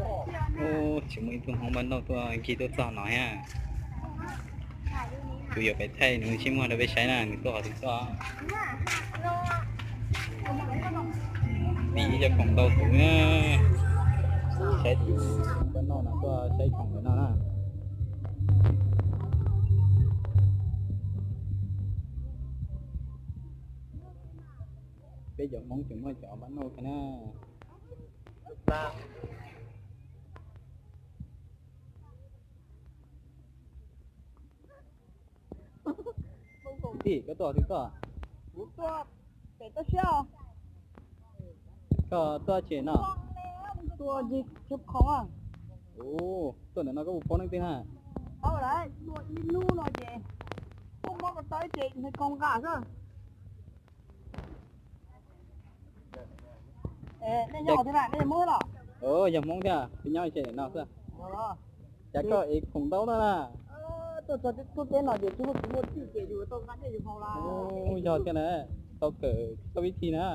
Ub, tsis muaj ib tug Hmoob npaj nauj tuaj nkig tuaj txog no thiab. Kuv yuav pais thaij nws ntsej muag rau peb saib na, nws tuaj qhov twg tuaj. Vim ib cov khoom ntau tus na, saib tus npaj nauj no tuaj saib khoom ntawm no na. Peb cov Hmoob tseem muaj cov npaj nauj thiab na. Tij, koj tuaj twg tuaj? Koj tuaj tsev no? Ub, tuaj ntawm no koj puas paub leej twg na? Yog Hmoob thiab, peb nyob tsev no xwb. Cas koj ev khoom ntau no na? Yog thiab na, tau kawm koj vib thi na.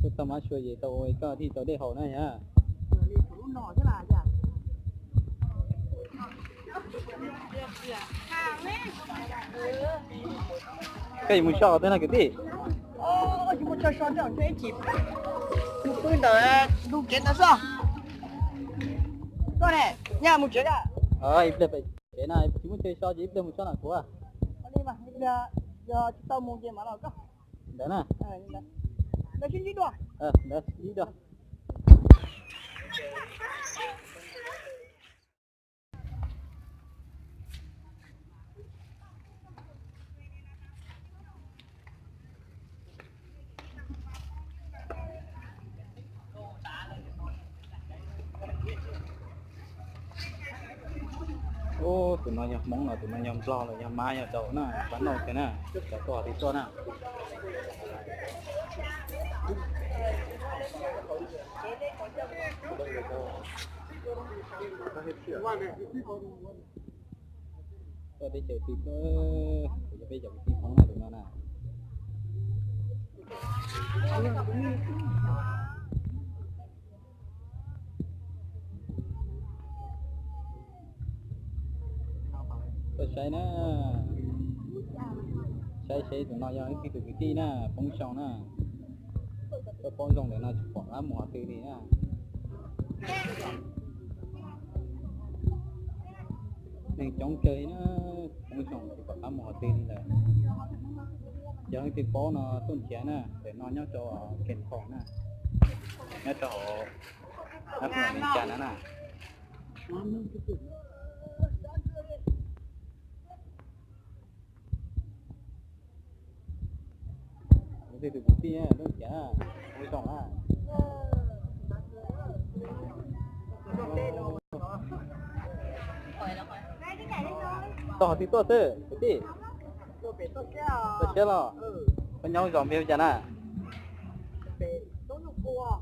Tuaj txog Mab Suav ces tau ua koj thiaj tau dej haus na yom. Koj yuav mus so qhov twg no kwv tij? Mus pw ntawm ntug kev ntawd xwb. Koj ne, nyaj mus tsev a? Ib pliag pem tsev na, tsis muaj chaw so ces ib pliag mus so na kuv. Yog tsis tau mus ces mam los koj. Ntawd na. Ntawd sib ntsib dua. Ntawd sib ntsib dua. Ub, tus no yog Hmoob los tus no yog Nplog los yog Mab yog Daus na, pab noj thiab na, cov tuaj twg tuaj na. Tuaj teb chaws twg tuaj, kuv yog peb cov kwv tij Hmoob na tus no na. Tuaj saib na, saib seb tus no yog ib tug kwv tij na, Poob Xyooj na. Tuaj paub zoo ntawm no tsis pom qab mus qhov twg li na. Neeg coob kawg li na, Poob Xyooj tsis pom qab mus qhov twg li lawm. Yog leej twg paub no tuaj nrhiav na, ntawm no nyob rau Kee Phoom na, nyob rau hauv Nab Phoom Amelikas na na. Tus kwv tij tuaj nrhiav, ua zoo na. Tuaj qhov twg tuaj xwb kwv tij? Tuaj siab los? Koj nyob zos npe hu cas na? Roob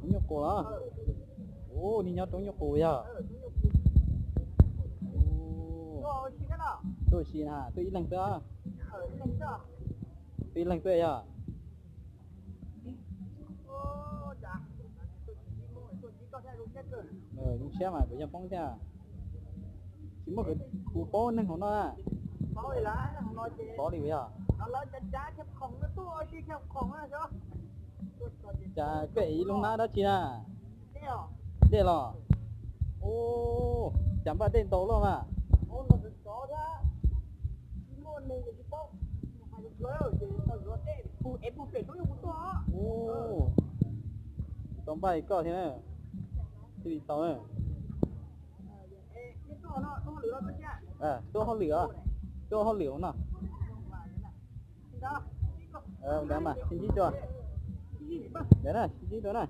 Nyuj Qus los? Ub, nej nyob Roob Nyuj Qus yog? Tuaj ua si na, tuaj ib leeg xwb? Tuaj ib leeg xwb yog? Zoo siab mas kuv yog Hmoob thiab. Tsis muaj, kuv paub neeg hauv no na. Paub li yog? Cas koj ev lub hnab dab tsi na? Dej los? Ub, cas npaj dej ntau luaj mas. Ub, tau npaj koj thiab na, thiaj li tau na. Tuaj hauj lwm, tuaj hauj lwm no. Ntawd mas sib ntsib dua. Ntawd na, sib ntsib dua na.